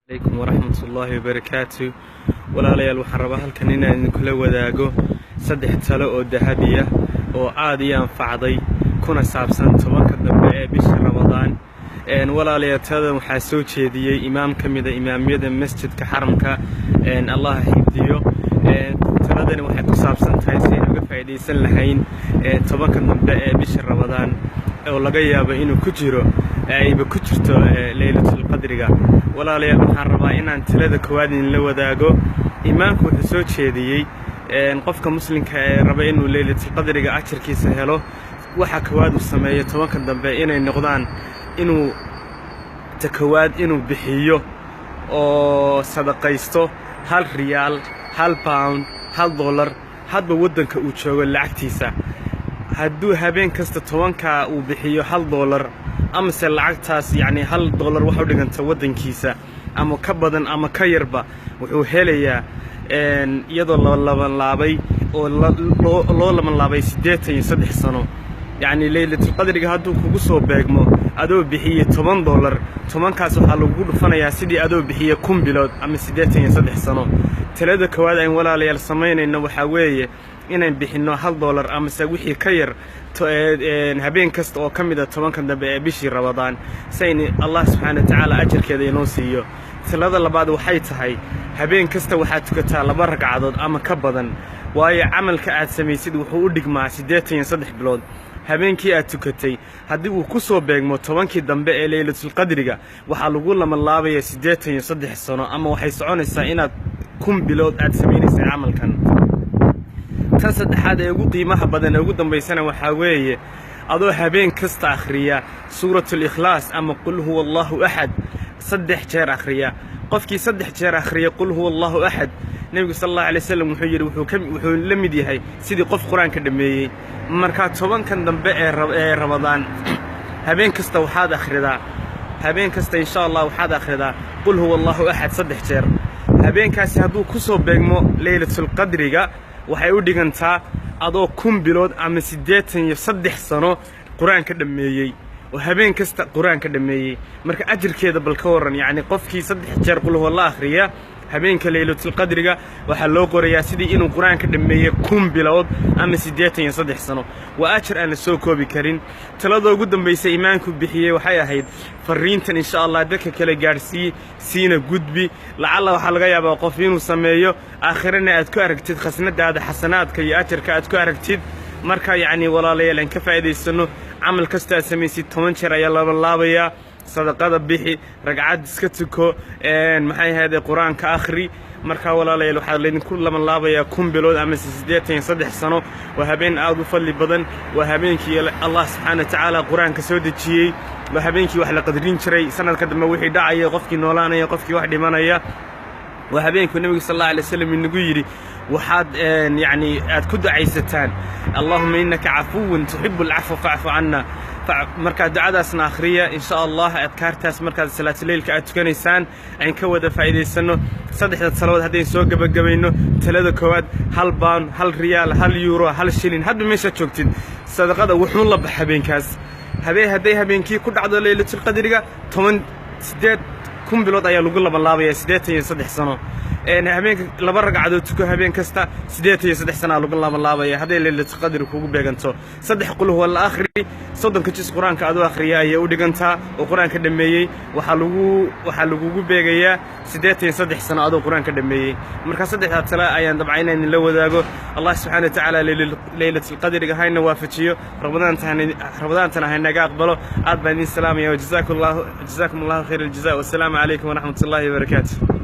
Calaykum waraxmatullaahi wabarakaatu. Walaalayaal, waxaan rabaa halkan inaan idinkula wadaago saddex talo oo dahabiya oo aad ii anfacday, kuna saabsan 10-ka dambe ee bisha Ramadaan. Walaalayaal, taladan waxaa soo jeediyey imaam ka mida imaamyada masjidka Xaramka, Allah xifdiyo. Taladani waxay ku saabsan tahay si aynu uga faa'iidaysan lahayn 10-ka dambe ee bisha Ramadaan, oo laga yaabo inuu ku jiro, ayba ku jirto Leylatulqadriga. Walaalayaal, waxaan rabaa inaan talada koowaad idinla wadaago. Imaamku wuxuu soo jeediyey qofka muslimka ee raba inuu Leylatulqadriga ajarkiisa helo, waxa koowaad uu sameeyo 10-ka dambe inay noqdaan inuu ta koowaad inuu bixiyo oo sadaqaysto 1 riyaal, £1, $1, hadba waddanka uu joogo lacagtiisa. Hadduu habeen kasta 10-kaa uu bixiyo $1, amase lacagtaas, yacni $1 wax u dhiganta waddankiisa, ama ka badan ama ka yarba, wuxuu helayaa iyadoo la labanlaabay oo loo labanlaabay 83 sano. Yacni Leylatulqadriga hadduu kugu soo beegmo adoo bixiye $10, 10-kaas waxaa lagugu dhufanayaa sidii adoo bixiye 1000 bilood ama 83 sano. Talada koowaad ayn walaalayaal samaynayno waxaa weeye inaan bixinno $1 amase wixii ka yar habeen kasta oo ka mid a 10-ka dambe ee bishii Ramadaan, si aynu Allah subxaana wa tacaala ajarkeeda inoo siiyo. Talada labaad waxay tahay habeen kasta waxaad tukataa laba ragcadood ama ka badan, waayo camalka aad samaysid wuxuu u dhigmaa 83 bilood. Habeenkii aad tukatay haddii uu ku soo beegmo 10-kii dambe ee Leylatulqadriga, waxaa lagu labanlaabaya 83 sano, ama waxay soconaysaa inaad 1000 bilood aad samaynaysa camalkan. Tan saddexaad ee ugu qiimaha badan ee ugu dambaysana waxaa weeye adoo habeen kasta akhriya Suuratul Ikhlaas ama Qul huwa Allahu axad saddex jeer akhriya. Qofkii saddex jeer akhriya Qul huwa Allahu axad, Nebigu sala Allahu alay wasalam wuxuu yidhi wuxuu la mid yahay sidii qof Qur-aanka dhammeeyey. Markaa 10-kan dambe ee Ramadaan habeen kasta waxaad akhridaa, habeen kasta insha Allah waxaad akhridaa Qul huwa Allahu axad saddex jeer. Habeenkaasi hadduu ku soo beegmo Leylatulqadriga, waxay u dhigantaa adoo 1000 bilood ama 83 sano Qur-aanka dhammeeyey oo habeen kasta Qur-aanka dhammeeyey. Marka ajirkeeda bal ka warran! Yacni qofkii saddex jeer Qul huwa Allah akhriya habeenka Leylatulqadriga, waxaa loo qorayaa sidii inuu Qur-aanka dhammeeyey 1000 bilood ama 83 sano. Waa ajar aan la soo koobi karin. Talada ugu dambaysa imaamku bixiyey waxay ahayd fariintan insha Allah dadka kale gaadhsii, siina gudbi. Lacalla waxaa laga yaabaa qof inuu sameeyo, aakhirana aad ku aragtid khasnadaada xasanaadka iyo ajarka aad ku aragtid. Marka yacni walaalayaal, aan ka faa'iidaysano. Camal kasta aad samaysid 10 jeer ayaa labanlaabayaa. Sadaqada bixi, ragcad iska tuko, maxay ahayde, Qur-aanka akhri. Markaa walaalayaal, waxaa laydinku labanlaabayaa 1000 bilood amase 83 sano. Waa habeen aad u fadli badan. Waa habeenkii Allah subxaana wa tacaala Qur-aanka soo dejiyey. Waa habeenkii wax la qadrin jiray, sanadka dambe wixii dhacaya, qofkii noolaanaya, qofkii wax dhimanaya. Waa habeenkuu Nebigu sal Allahu alay slam inagu yidhi waxaad yacni aad ku ducaysataan "Allahuma innaka cafuwun tuxibu alcafwa facfu canna". Markaa ducadaasna akhriya insha Allah, adkaartaas markaad salaatuleylka aad tukanaysaan ayn ka wada faa'iidaysanno. Saddexda taladood haddayn soo gebagabayno: talada koowaad, £1, 1 riyaal, €1, 1 shilin, hadba meeshaad joogtid sadaqada wuxuun la bax habeenkaas. Habeen hadday habeenkii ku dhacdo Leylatulqadriga, 10 siddeed 1000 bilood ayaa lagu labanlaabaya, 83 sano. Habeenka laba ragcadood tuko habeen kasta, 83 sanaa lagu labanlaabaya hadday Leylatulqadri kugu beeganto. Saddex Qul huwa la akhri, 30-ka jis Qur-aanka adoo akhriya ayay u dhigantaa oo Qur-aanka dhammeeyey. Waxaa lagugu beegayaa 83 sano adoo Qur-aanka dhammeeyey. Marka saddexdaa tale ayaan dabca inaan idinla wadaago. Allah subxana wa tacaala Leylatulqadriga hayna waafajiyo, Ramadaantana haynaga aqbalo. Aad baan idin salaamaya. Jazaakum Allahu khayr aljaza. Wasalaamu calaykum waraxmat ullahi wabarakaatu.